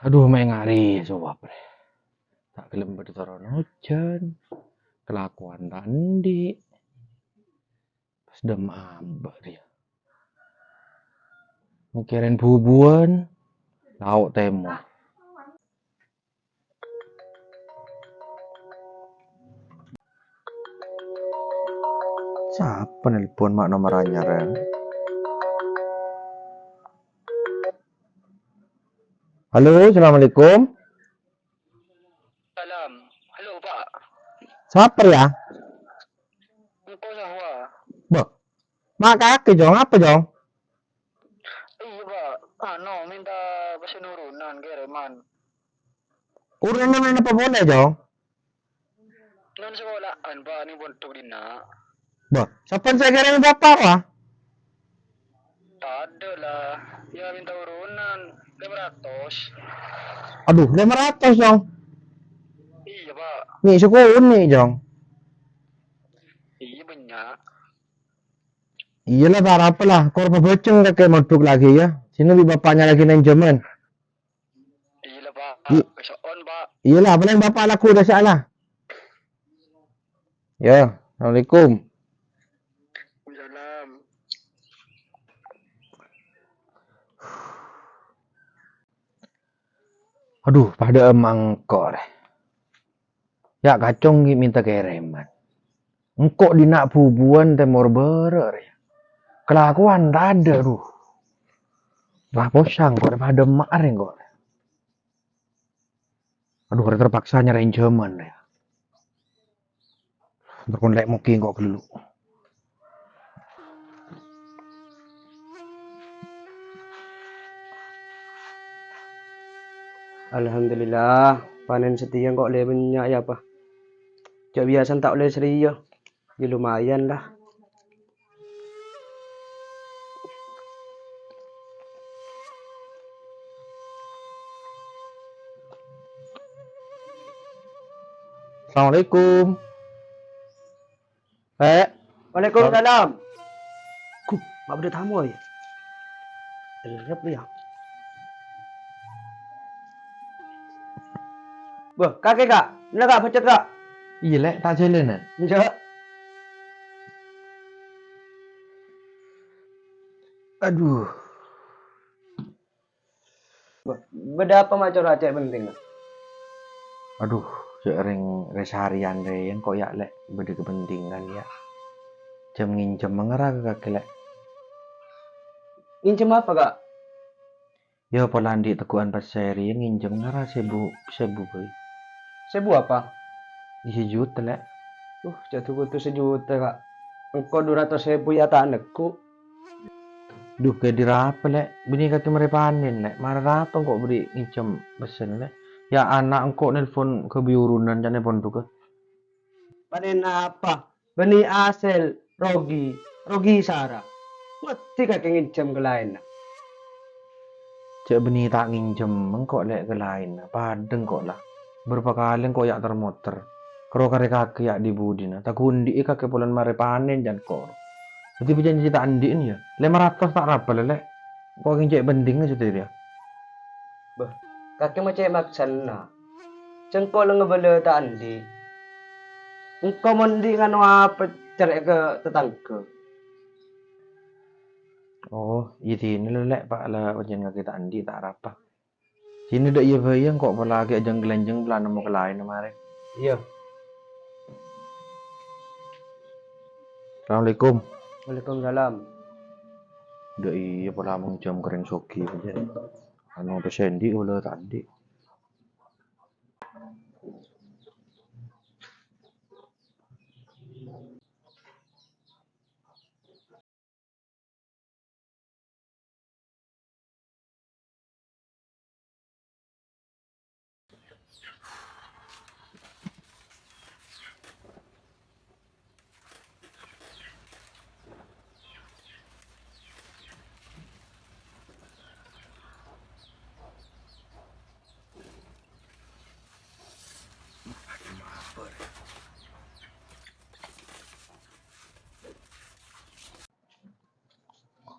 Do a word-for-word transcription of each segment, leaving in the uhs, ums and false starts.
Adhu, mè' ngarè sowap rè. Ta' ghellem bâdâ toron ojhân. Kalakowan ta' andi'. Pas dâmma abâ' rèya. Mèkkèrè bubuwân, lao' tèmor. Sapa nelpon ma' nomer anyar, ya? Halo, assalamualaikum. Salam. Halo, Pak. Sapa, ya? Engko' Sahwa. Bâh, ma' kakè, Jong. Apa, Jong? Iyâ, Pak. Anu, minta pesen urunan, kèrèman. Urunan napa polè, Jong? Non sekola'an, Pak, neng pondhuk dinna'. Bâh, sampèyan sè kèrèm bapa, Pak? Tadâ' la. Yâ, minta urunan lèma ratos. Adhu, lèma ratos, Jong. Iyâ, Pak. Mè' sè konè', Jong. Iyâ, bânnya'. Iyâ la, ta' arapa la. Kor pabhâjheng kakè mondhuk lagi, yâ. Sènè bi' bapa'na lagi nènjhâmân. Iyâ la, Pak. I- Beso'on, Pak. Iyâ la, palèng bapa' lagghu dâ' sè' la. Yâ, assalamualaikum. Waalaikumsalam. Adhu, padâ mangkor. Yâ, kacong ghi' minta kèrèman. Engko' dinna' bubuwân tèmor bârâ' rèya. Kalakowan tadâ', adhu. Wah, posang, kok padâ emma' rè engko'. Adhu, rè terpaksa nyarè ènjhâmân rèya. Entar kon lè' moghi engko' ghâllu. Alhamdulillah, panèn satèya engko' lè' bânnya', yâ, Pa. Jhâ' biyasana ta' ollè sèriyâ, yâ lumayan la. Assalamualaikum. Eh. Waalaikumsalam. Ku, ma' bâdâ tamoy. Errep, yâ. Bâh, kakè, Ka'. Enna', Ka', pècet, Ka'. Iyâ, Lè', ta' jhâlânan. Enjâ'. Adhu. Bâh, bâdâ apa ma' cora' cè' pentingnga? Adhu, cè' rèng rè-sarèyan rè, engko' yâ, Lè', bâdâ kapentingan, yâ. Jhâm-ngènjhâm mangara ka kakè, Lè'. Ngènjhâm apa, Ka'? Yâ, pola andi' tegghu'ân pèssè rèya ngènjhâm ngara sèbu, sèbu bhâi. Sèbu apa? Iyâ, sajuta, Lè'. Uh, jhâ' kodhu sajuta, Ka'. Engko' du ratos èbu yâ ta' negghu'. Dhu, kèdhi rapa, Lè'? Binè kakè marè panèn, Lè'. Mara rato engko' bâdâ ngènjhâm pèssèna, Lè'. Yâ, ana' engko' nelpon ka biyurunan ca'na pondhughâ. Panèn apa? Bânnè asèl rogi, rogi sara. Ngoddi kakè ngènjhâm ka laènna. Jhâ' bânnè ta' ngènjhâm engko', Lè', ka laènna. Padâ engko' la. Bârâmpa kalè engko' yâ' ter-moter. Karo karè kakè yâ' dhi-budhina. Ta' ghun andi' kakè polana marè panèn jhân kor. Dhâddhi pajhânjhi ta' andi'na yâ. Lèma ratos ta' rapa, Lè'. Engko' kèng cè' pentingnga satèya. Bâh, kakè ma' cè' maksana. Jhâ' engko' la ngabâlâ ta' andi'. Engko' mon andi' ngano apa cerrè' ka tatangghâ. Oh, iyâ dinah la, Lè', Pa', la pajhânjhi kakè ta' andi' ta' rapa. Sènè dâ' iyâ bhâi engko' pola ghi' ajhâng-kalènjhâng pola nemmo ka laènna marè. Iyâ. Assalamualaikum. Waalaikumsalam. Dâ' iyâ pola mènjhâm ka rèng soghi bhâi. Anu, pèssè andi' pola ta' andi'.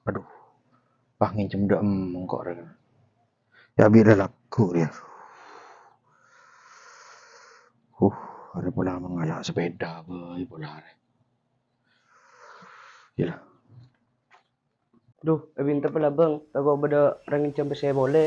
Adhu, pas ngènjhâm dâ' emmèng engko' rè. Yâ, bi' rè lagghu Bu, ya. Uh, arè pola mangala' sepeda bhâi pola arè. Yâ. Duh, è bintep la, Bâng. Tako' bâdâ orèng ngènjhâm pèssè polè.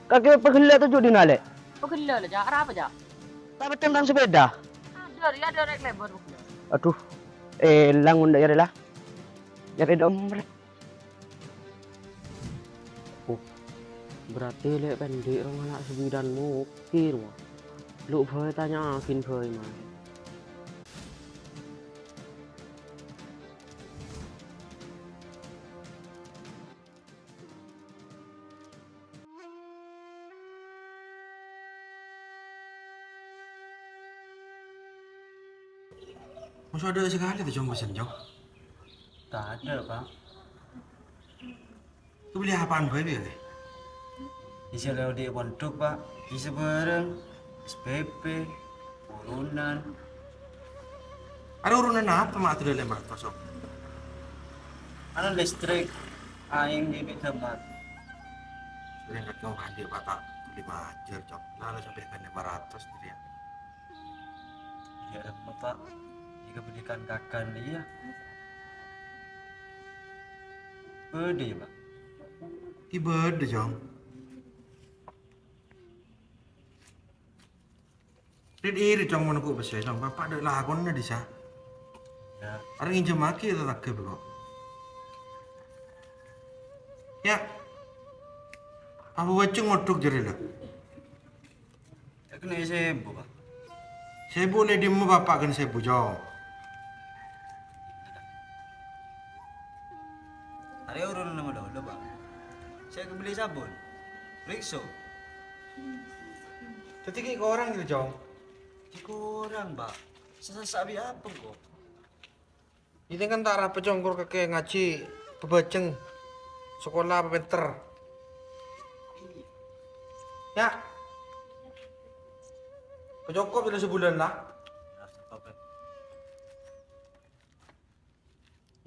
Kakè paghellâ' toju' dinna', Lè'? Paghellâ' la, Ca'. Arapa, Ca'? Ta' petteng tang sepeda. Adâ', rèya adâ' rèk lèbâr paghellâ'. Adhu, èlang mon dâ' iyâ rè la. Nyarè dâ' emma rè. Oh, berarti Lè' Pendi' rowa ngala' sabidan mokèr, wa. Lo' bhâi tanya'aghin bhâi, marè. Masa adâ' sakalè tè, Cong, pèssèna, Cong? Tadâ', Pak. Èbelli apaan bhâi, Lè'? Isi lè odi' pondhuk, Pak. Isi bârâng, S P P, urunan. Arè urunan apa, Ma', adâ' lèma ratos, Cong? Anu listrik, aèng, dhibi' dâmar. Sèrèng kèng andi' Pak, ta' bellè majâr, Cong. Lah, la sampè' kan lèma ratos, jârèya. Yâ, emma, Pak. Èkabellikan kakan, iyâ. Bâdâ, yâ, Pak? È, bâdâ, Cong. Rit-irit, Cong, mon ghu' pèssè, Cong. Bapa' dâ' lakona dissa'. Yâ. Arè ngènjhâmaghi yâ tatangghâ, bhâi, ko'. Yâ. Apa bâjâng ngodhuk jârèya, la? Èkennè' sèbu, Pak. Sèbu lè' dimma bapa' ghân sèbu, Cong? Arè urunan malolo, Pak. Sè èkabelli sabun, rèkso. Dhâddhi ghi' korang, yâ, Cong? Ghi' korang, Pak. Sè sassa' bi' apa, ko'? Iyâ, kan ta' arapa, Cong, kor kakè ngajhi pabâjâng, sakola papènter. Yâ. Pacokop yâ sabulân, la.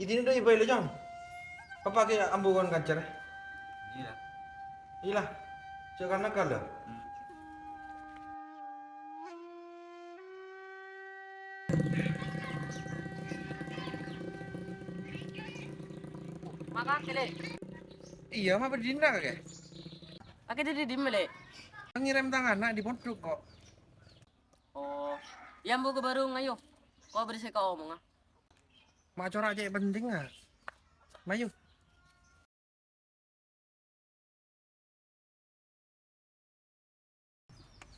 Iyâ, dinah dâ' iyâ bhâi, la, Cong. Apa kakè ambu kon kanca, rè? Iyâ. Iyâ, la. Jhâ' kan-, nakal, la. Hmm. Ma' kakè, Lè'? Iyâ, ma' bâdâ dinna', kakè? Kakè dâri dimma, Lè'? Ngèrèm tang ana' dâri pondhuk, ko'. Oh, iyâ, ambu ka bârung, ayo. Ko' bâdâ sè èkaomonga. Ma' cora' cè' pentingnga. Mayu.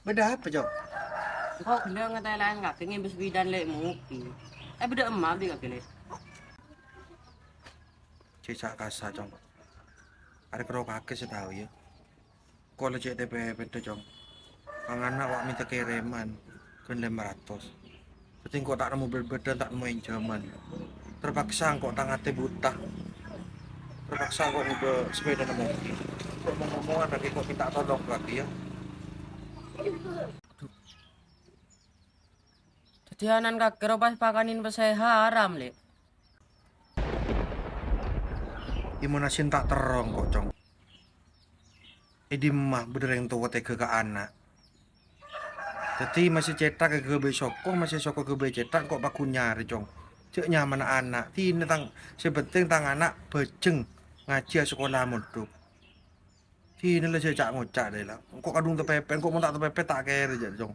Bâdâ apa, Cong? Engko' ghellâ' ngatèlaè kakè ngèmbhâs bidan, Lè', mokèr. Eh, bâdâ emma bi' kakè, Lè'. Cè' ca'-kassa', Cong. Arè karo kakè sè tao, yâ. Ko' la cè' tepè pèdhâ, Cong. Tang ana' wa' mènta kèrèman, ghân lèma ratos. Dhâddhi engko' ta' nemmo bâ-, bâdân, ta' nemmo ènjhâman. Terpaksa engko' tang atè buta. Terpaksa engko' ngobâ sepèdana mokèr. Engko' mo-ngomongan laghi engko' mènta tolong laghi, yâ. Dhâddhi ana'na kakè rowa pas pakanè pèssè haram, Lè'. Èmonasèn ta' terro engko', Cong. È dimma bâdâ rèng towa tegghâ ka ana'? Dhâddhi masè cèthak èghâbây soko, masè soko èghâbây cèthak, engko' pagghun nyarè, Cong. Jhâ' nyamana ana'. Dinah tang, sè penting tang ana' bâjâng ngajhi asakola mondhuk. Dinah la sè ca'-ngoca' dâ' la. Engko' kadhung tapèpèt, engko' mon ta' tapèpèt ta' kèra jâ', Cong.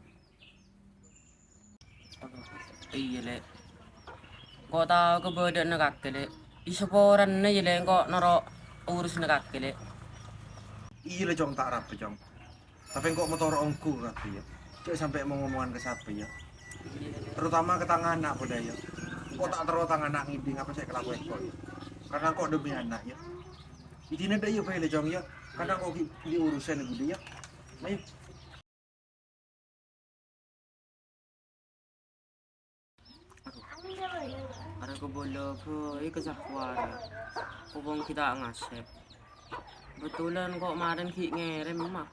Iyâ, Lè'. Engko' tao kabâdâ'ânna kakè, Lè'. Èsaporana, yâ, Lè', engko' noro' urusanna kakè, Lè'. Iyâ, Lè', Cong, ta' arapa, Cong. Tapè engko' matoro' ongghu ka kakè, yâ. Jhâ' sampè' mo-ngomongan ka sapa, yâ. Terutama ka tang ana' padâ, yâ. Engko' ta' terro tang ana' ngèdhing apa sè èkalakoè engko', yâ. Karna engko' dhemmi ana', yâ. Idina dâ' iyâ bhâi la, Cong, yâ. Karna engko' ghi' bâdâ urusan è budi, yâ. Ayo. Arè kabâlâ bhâi ka sahwara. Kobong ghi' ta' ngasèp. Betulan ko' marèn ghi' ngèrèm, Ma.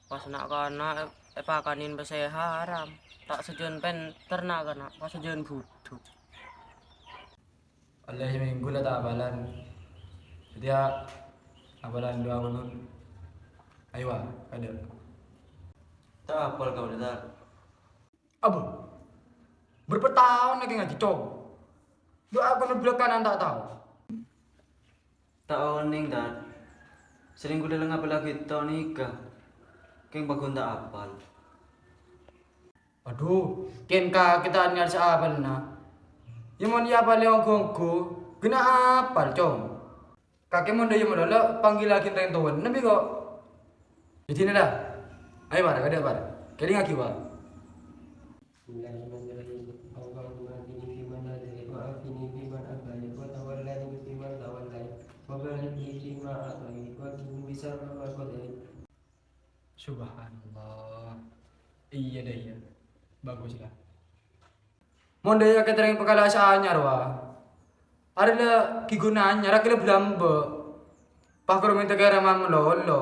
Pas na'-kana' èpakanè pèssè haram. Ta' sajân pènter na'-kana', pas sajân budhuk. Ollè samènggu la ta' apalan. Satèya apalan du'a kunut. Ayo, wa, kadâ'. Ta' apal kaulâ, Tat. Abbhu. Bârâmpa taon lakè ngajhi, Cong. Du'a kunut bhâlâkkanan ta' tao. Ta' onèng, Tat. Sèrèng kaulâ la ngapallaghi ghânèka. Kèng pagghun ta' apal. Adhu, kèng kakè ta' nèyat sè apalna. Yâ mon èapalè ongghu-ongghu, ghi' na' apal, Cong. Kakè mon dâ' iyâ malolo, panggillaghi rèng towana bi' ko'. Jhâdhina la. Ayo, Par, kadâ', Par. Kèdingngaghi, Par. Bismillahirrahmanirrahim. Allahumma ahdini fiman hadait, wa afini fiman afait, wa tawallani fiman tawallait, wa barik li fima a'tait, wa qini syarra ma qadait. Subhanallah. Iyâ, dâ, iyâ. Bagus, la. Mon dâ' iyâ kèterrèng pakala sè anyar, wa. Arè la ghi' ghun anyar, akè la bâlâmbâ'. Pas karo mènta kèrèman malolo.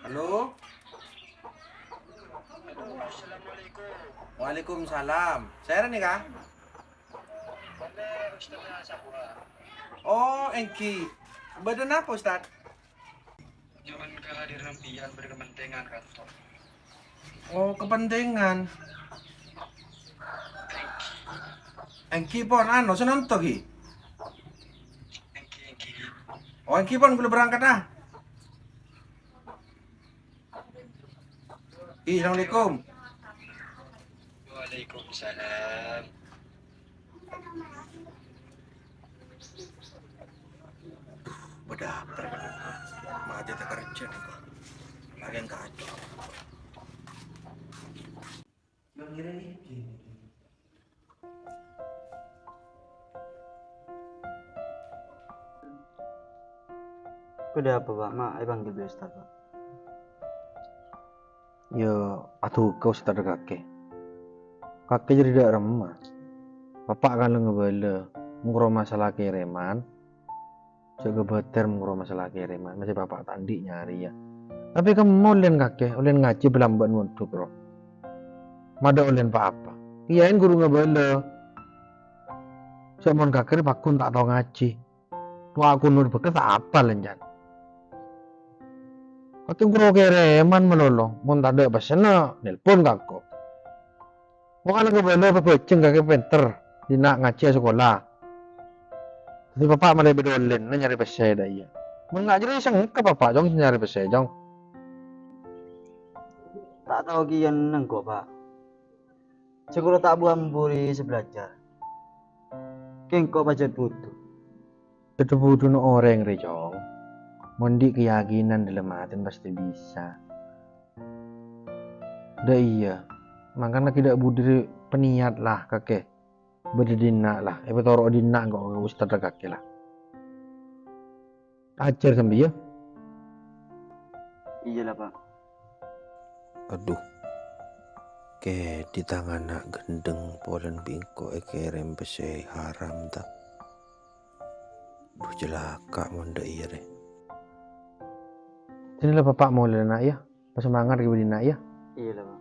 Halo? Halo, assalamualaikum. Waalaikumsalam. Sèra nèka? Bânnè Ustaz Sahwa. Oh, èngghi. Bâdâ napa, Ustaz? Nyo'on kahadiran piyan bâdâ kapentingan, kantor. Oh, kapentingan. Èngghi pon, anu, sè nonto, ghi? Èngghi, èngghi. Oh, èngghi pon, kaulâ berangkat, ah. Ih, assalamualaikum. Waalaikumsalam. Bâdâ apa, bâdâ apa? Matè takerjhâ nèko. Laghi kacau. Yang ngira ini. Bâdâ apa, Pak? Ma' èpanggil bi' Ustaz, Pak? Yâ, adhu ka Ustaz dâ' kakè. Kakè jârèya dâ' remma. Bapa' kan la ngabâlâ, mokro masalah kèrèman. Jhâ' kabâtèr mokro masalah kèrèman, masè bapa' ta' andi' nyarè, yâ. Tapè kemma ollèna kakè, ollèna ngajhi bâlâmbâ'ân mondhuk, ro. Madâ' ollèna pa-apa. Kèyaèna ghuru ngabâlâ. Jhâ' mon kakè rè pagghun ta' tao ngajhi. Du'a kunut bhâkal ta' apal, èncan. Kakè mokro kèrèman malolo, mon tadâ' pèssèna, nelpon ka engko'. Wah, la kabâlâ pabhâjâng kakè pènter, dinna' ngajhi sakola. Dhâddhi bapa' malè bâdâ ollèna nyarè pèssè dâ' iyâ. Mon nga' jârèya sengka bapa', Cong, sè nyarè pèssè, Cong. Ta' tao kèya nengko', Pa'. Jhâ' ghuru ta' bu-ambu rèya sè belajar. Kèng engko' pajhât budhu. Tadâ' budhuna orèng rè, Cong. Mon andi' keyakinan dâlem atèna pastè bisa. Dâ' iyâ, mangkana ghi' dâ' budhi rè pèniyat la, kakè. Bâdâ dinna' la, èpatoro'a dinna' engko' ka ustad kakè la. Ajhâr sampè', yâ. Iyâ la, Pa'. Adhu. Kè dhi tang ana' ghendheng polana bi' engko' èkèrèm pèssè haram, ta? Dhu, calaka' mon dâ' iyâ rè. Dinala bapa' molè, na', yâ. Pasemangat ghi' bâdâ, na', yâ. Iyâ la, Pa'.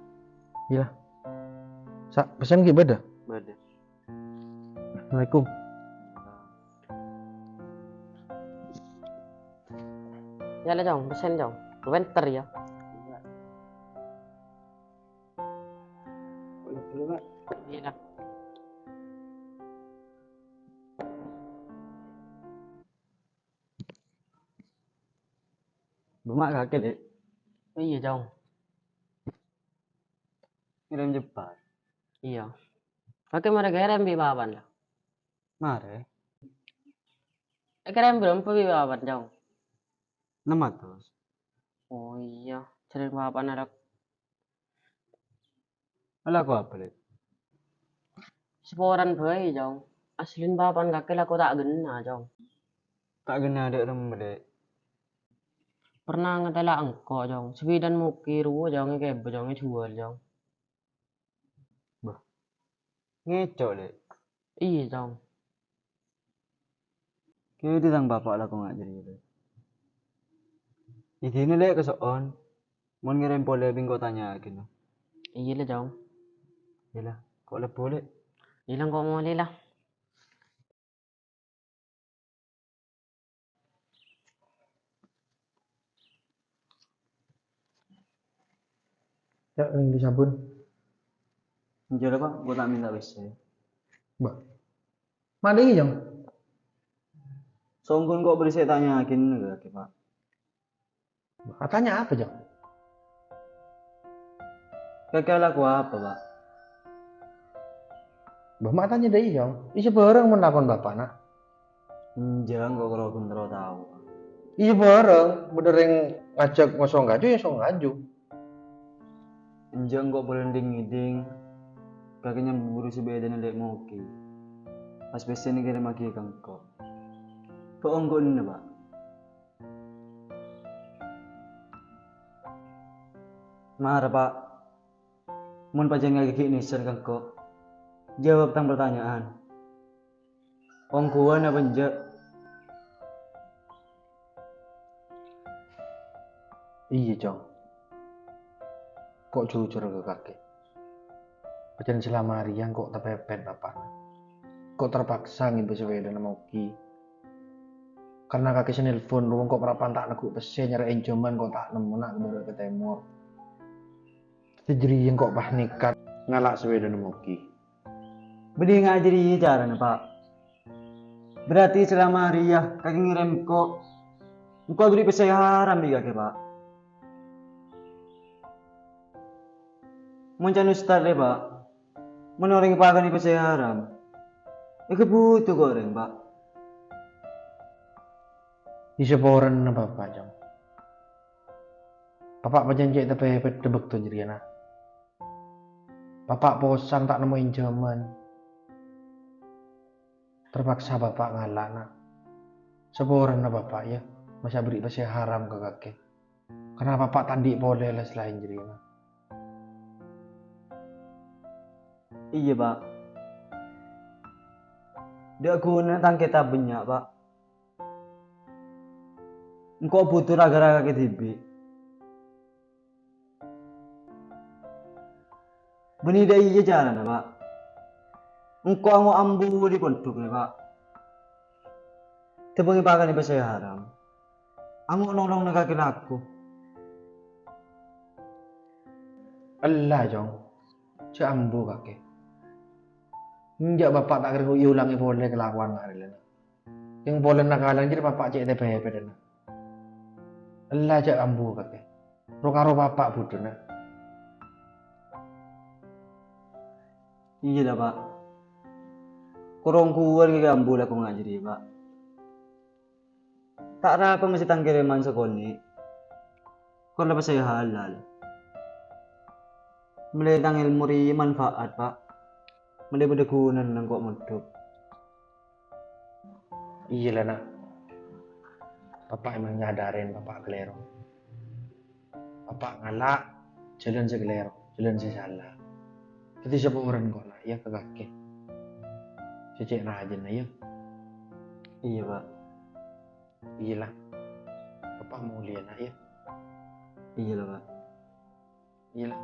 Iyâ la. Sa-, pèssèna ghi' bâdâ? Bâdâ. Assalamualaikum. Yâ la, Cong, pèssèna, Cong. Pènter, yâ. Iyâ la. Bâ' ma' kakè, Dek? Iyâ, Cong. Ngèrèm jhâmpar? Iyâ. Kakè marè kèrèm bi' bapa'na la? Marè. Èkèrèm bârâmpa bi' bapa'na, Cong? Ennem atos. Oh iyâ, jhârâng bapa'na la. Alako apa, Lè'? Saporana bhâi, Cong. Aslina bapa'na kakè lako ta' ghenna, Cong. Ta' ghenna dâ' remma, Lè'? Pernah ngatèla' engko', Cong. Sapèdana Moki rowa, Cong, èkèbâ, Cong, èjhuwâl, Cong. Bâh. Ngèco', Lè'? Iyâ, Cong. Kèdhi tang bapa' lako nga' jârèya, Lè'. Idina, Lè', kaso'on. Mon ngèrèm polè bi' engko' tanya'aghin. Iyâ, Lè', Cong. Iyâ la, ko' lebbhu, Lè'. Iyâ la, engko' molè la. Ya, neng di sabun. Enjâ' la, Pak, engko' ta' mènta pèssè. Bâh. Ma' dâ'iyâ, Cong? Songghuna ko' bâdâ sè ètanya'aghin kakè, Pak. Atanya apa, Cong? Kakè alako apa, Pak? Bâh, ma' tanya dâ'iyâ, Cong. Iyâ sabhârâng mon lakon bapa'na. Enjâ', engko' karo ghun terro tao. Iyâ sabhârâng, bâdâ rèng ngajhâk ngosong kaju, ya ngosong kaju. Enjâ', engko' polè dhing-ngèdhing, kakè nyamburu sapèdana Lè' Moki. Pas pèssèna èkèrèmmaghi ka engko'. Ko' ongghuwânna, Pak. Mara, Pak. Mon pajhât kakè ghi' nèser ka engko', jâwâb tang partanya'an. Ongghuwân apa enjâ'? Iyâ, Cong. Ko' jujur ka kakè. Pajhât salama arèya ko' tapèpèt bapa'na. Ko' terpaksa ngibâ sapèdana Moki. Karena kakè sè nelpon, rowa ko' parappa'na ta' neggu' pèssè nyarè ènjhâman ko' ta' nemmo na' ka bârâ' ka tèmor. Dhâddhi jârèya ko' pas nekat ngala' sapèdana Moki. Bânnè nga' jârèya carana, Pak. Berarti salama arèya kakè ngèrèm ko', ko' èbherri' pèssè haram bi' kakè, Pak. Mon can ustad rè, Pak, mon orèng èpakanè pèssè haram, èghâbudhu ka orèng, Pak. Iyâ saporana, Bapa', Cong. Bapa' pajhât cè' tapèpèt è bâkto jârèya, Na'. Bapa' posang ta' nemmo ènjhâman. Terpaksa Bapa' ngala', Na'. Saporana Bapa', yâ, masa' èbherri' pèssè haram ka kakè. Karna Bapa' ta' andi' polè la salaèn jârèya, Na'. Iyâ, Pa'. Dâ' ghuna tang kètab bânnya', Pa'. Engko' bhuto ra-ghârâ kakè dhibi'. Bânnè dâ' iyâ carana, Pa'. Engko' ango' ambu dâri pondhuk rè, Pa'. Tèmbhâng èpakanè pèssè haram. Ango' nolong kakè lako. Ella, Cong. Jhâ' ambu kakè. Enjâ' Bapa' ta' kèra èolangè polè kalakowan nga' rèya, Na'. Yang polana kalan jârèya Bapa' cè' tapèpèt, Na'. Ella jhâ' ambu kakè. Ro-karo Bapa' bhudhuna. Iyâ la, Pa'. Korong kuwat kakè ambu lako nga' jârèya, Pa'. Ta' rapa mastè tang kèrèman sakonè'. Kor la pèssè halal. Malè tang èlmo rèya manfaat, Pa'. Malè bâdâ ghunana engko' mondhuk. Iyâ la, Na'. Bapa' emang nyadarè Bapa' kalèro. Bapa' ngala' jhâlân sè kalèro, jhâlân sè sala. Dhâddhi saporana engko', Na', yâ, ka kakè. Sè cè' rajâna, yâ. Iyâ, Pa'. Iyâ la. Bapa' molèya, Na', yâ. Iyâ la, Pa'. Iyâ la.